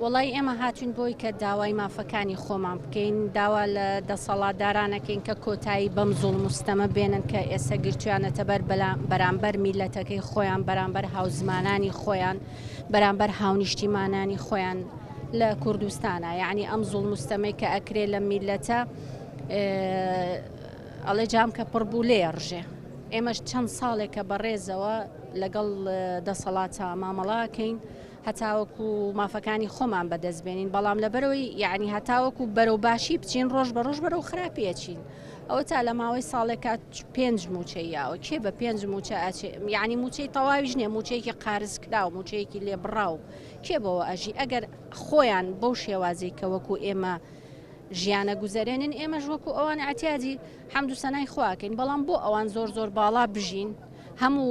وەڵایی ئێمە هاتوین بۆی کە داوای مافەکانی خۆمان بکەین، داوا لە دەسەڵاتداران ئەکەین کە کۆتایی بەم زوڵم و ستەمە بێنن کە ئێستا گرتویانەتە بەر بەرامبەر میلەتەکەی خۆیان، بەرامبەر هاوزمانانی خۆیان، بەرامبەر هاونیشتیمانانی خۆیان لە کوردستانە. یعنی ئەم زوڵم و ستەمەی کە ئەکرێ لە میلەتە ئەڵێ جام کە پڕ بوو لێ ڕژێ. ئێمەش چەند ساڵێکە بەڕێزەوە لەگەڵ دەسەڵاتە مامەڵاکەین هەتاوەکو مافەکانی خۆمان بەدەست بێنین، بەڵام لەبەرەوەی یعنی هەتاوەکو بەرەو باشی بچین ڕۆژ بە ڕۆژ بەرەو خراپی ئەچین. ئەوە تا لە ماوەی ساڵێکا پێنج موچەی یاوە، کێ بە پێنج موچە ئەچێ؟ یعنی موچەی تەواویش نییە، موچەیەکی قارز کراو، موچەیەکی لێبڕاو، کێ بەوە ئەژی؟ ئەگەر خۆیان بەو شێوازەی کە وەکو ئێمە ژیانە گوزەرێنن، ئێمەش وەکو ئەوان ئەعتیادی حەمد و سەنای خوا ئەکەین، بەڵام بۆ ئەوان زۆر زۆر باڵا بژین، هەموو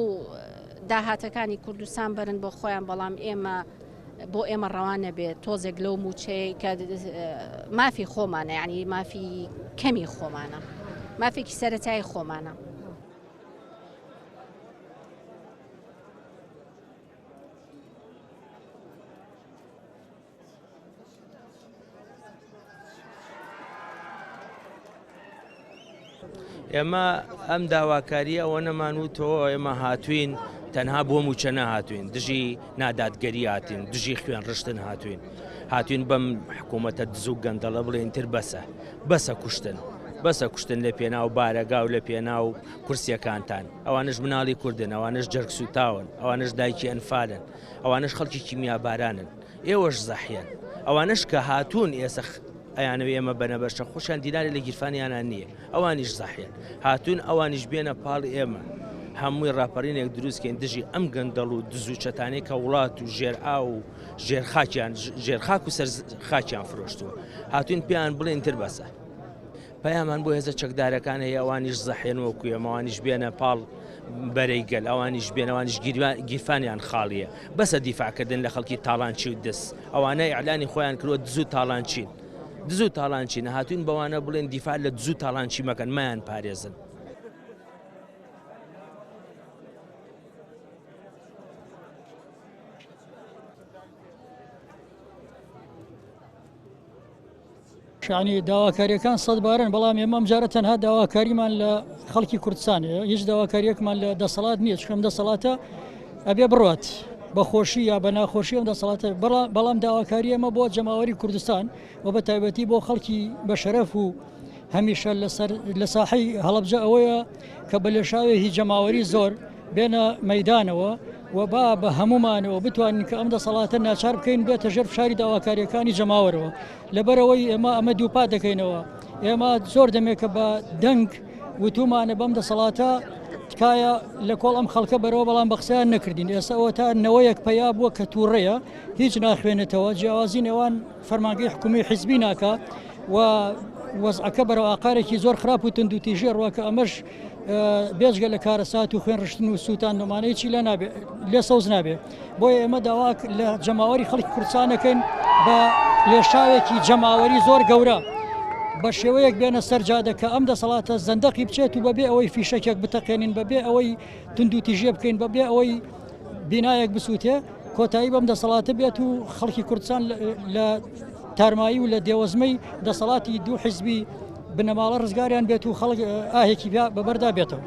داهاتەکانی کوردستان بەرن بۆ خۆیان، بەڵام ئێمە بۆ ئێمە ڕەوا نەبێت تۆزێک لەو موچەیە کە مافی خۆمانە، یعنی مافی کەمی خۆمانە، مافێکی سەرەتایی خۆمانە. ئێمە ئەم داواکاریە ئەوە نەمان وتەوە ئێمە هاتوین تەنها بۆ موچە نەهاتوین دژی نادادگەری هاتین دژی خوێن ڕشتن هاتوین هاتوین بەم حکوومەتە دز و گەندەڵە بڵێن تر بەسە بەسە کوشتن بەسە کوشتن لە پێناو بارەگا و لە پێناو کورسیەکانتان ئەوانش مناڵی کوردن ئەوانش جەرگ سوتاون ئەوانش دایکی ئەنفالن ئەوانش خەڵکی کیمیابارانن ئێوەش زەحیەن. ئەوانەش کە هاتوون ئێسە ئەیانەوێ ئێمە بەنە بەشە خۆشیان دینارێ لە گیرفانیانا نییە. ئەوانیش زەحیەن. هاتوون ئەوانیش بێنە پاڵ ئێمە. هەمووی ڕاپەڕینێک دروست کەین دژی ئەم گەندەڵ و دز و چەتانەی کە وڵات و ژێر ئاو و ژێر خاکیان ژێر خاک و سەر خاکیان فرۆشتووە. هاتووین پێیان بڵێین تر بەسە. پەیامان بۆ هێزە چەکدارەکان هەیە ئەوانیش زەحێن وەکو ئێمە ئەوانیش بێنە پاڵ بەرەی گەل ئەوانیش بێن ئەوانیش گیرفانیان خاڵیە بەسە دیفاعکردن لە خەڵکی تاڵانچی و دز ئەوانە ئیعلانی خۆیان کردوە دز و تاڵانچین دز و تاڵانچین هاتوین بەوانە بڵێن دیفاع لە دز و تاڵانچی مەکەن مایان پارێزن. یانی داواکاریەکان سەدبارەن بەڵام ئێمە ئەمجارە تەنها داواکاریمان لە خەڵکی کوردستان هەیە هیچ داواکاریەکمان لە دەسەڵات نییە چکەم دەسەڵاتە ئەبێ بڕات بە خۆشی یا بە ناخۆشی ئەم دەسەڵاتە بەڵام داواکاری ئێمە بۆ جەماوەری کوردستان و بە تایبەتی بۆ خەڵکی بە شەرەف و هەمیشە لەسەر لە ساحەی هەڵەبجە ئەوەیە کە بە لێشاوێکی جەماوەری زۆر بێنە مەیدانەوە و با بە هەموومانەوە بتوانین کە ئەم دەسەڵاتە ناچار بکەین بێتە ژێر فشاری داواکاریەکانی جەماوەرەوە لەبەرئەوەی ئێمە ئەمە دووپات دەکەینەوە ئێمە زۆر دەمێکە بە دەنگ وتومانە بەم دەسەڵاتە تکایە لە کۆڵ ئەم خەڵکە بەرەوە بەڵام بە قسەیان نەکردین ئێستا ئەوە تا نەوەیەک پەیا بووە کە تووڕەیە هیچ ناخوێنێتەوە جیاوازی نێوان فەرمانگەی حکومی حیزبی ناکا و وەزعەکە بەرەو ئاقارێکی زۆر خراپ و توندوتیژی ڕوە کە ئەمەش بێجگە لە کارەسات و خوێن ڕشتن و سووتاندنەوەمانە هیچی لێ نابێ لێ سەوز نابێ بۆیە ئێمە داوا لە جەماوەری خەڵکی کوردستان دەکەین بە لێشاوێکی جەماوەری زۆر گەورە بە شێوەیەک بێنە سەر جادە کە ئەم دەسەڵاتە زەندەقی بچێت و بەبێ ئەوەی فیشەکێک بتەقێنین بەبێ ئەوەی توندوتیژیە بکەین بەبێ ئەوەی بینایەک بسووتێ کۆتایی بەم دەسەڵاتە بێت و خەڵکی کوردستان لە تارمایی و لە دێوەزمەی دەسەڵاتی دوو حیزبی بنەماڵە ڕزگاریان بێت و خەڵک ئاهێکی بەبەردا بێتەوە.